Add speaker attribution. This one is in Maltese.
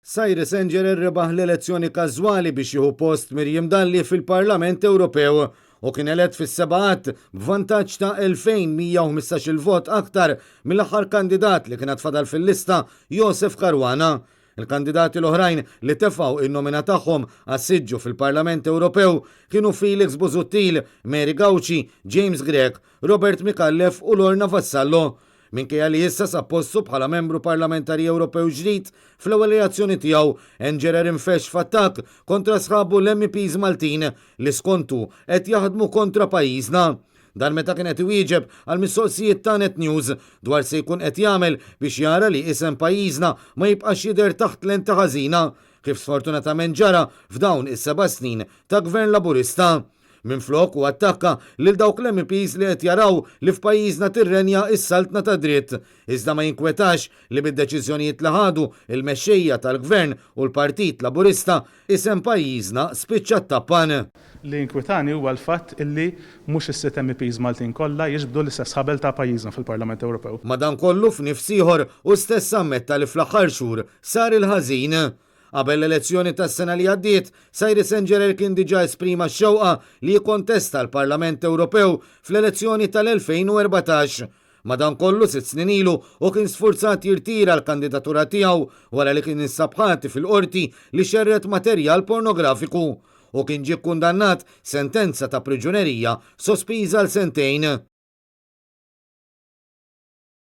Speaker 1: Cyrus Engerer rebaħ l-elezzjoni każwali biex jieħu post Miriam Dalli fil-Parlament Ewropew u kien elett fis-seba' għadd b'vantaġġ ta' 2,115-il vot aktar mill-aħħar kandidat li kien għad fadal fil-lista Josef Caruana. Il-kandidati l-oħrajn li tefgħu in-nomina tagħhom għas-siġġu fil-Parlament Ewropew kienu Felix Busuttil, Mary Gauci, James Grech, Robert Micallef u Lorna Vassallo. Minkejja li issa sab postu bħala Membru Parlamentari Ewropew ġdid, fl-ewwel reazzjoni tiegħu, Engerer infexx f'attakk kontra sħabu l-MEPs Maltin li skontu qed jaħdmu kontra pajjiżna. Dan meta kien qed iwieġeb għal mistoqsijiet ta' Net News dwar se jkun qed jagħmel biex jara li isem pajjiżna ma jibqax jidher taħt lenti ħażina, kif sfortunatament ġara f'dawn is-seba' snin ta' Gvern Laburista. Minflok hu attakka lil dawk l-MEPs li qed jaraw li f'pajjiżna tirrenja s-saltna tad-dritt, iżda ma jinkwetax li bid-deċiżjonijiet li ħadu l-mexxejja tal-Gvern u l-Partit Laburista, isem pajjiżna spiċċa ttappan.
Speaker 2: Li jinkwitani huwa l-fatt illi mhux is-sitt MEPs Maltin kollha jiġbdu l-istess ħabel ta' pajjiżna fil-Parlament Ewropew.
Speaker 1: Madankollu f'nifs ieħor hu stess ammetta li fl-aħħar xhur sar il-ħażin. Qabel l-elezzjoni tas-sena li għaddiet, Cyrus Engerer kien diġà esprima x-xewqa li jikkontesta l-Parlament Ewropew fl-elezzjoni tal-2014. Madankollu, sitt snin ilu, hu kien sfurzat jirtira l-kandidatura tiegħu wara li kien instab ħati fil-qorti li xerred materjal pornografiku. Hu kien ġie kkundannat sentenza ta' priġunerija sospiża għal sentejn.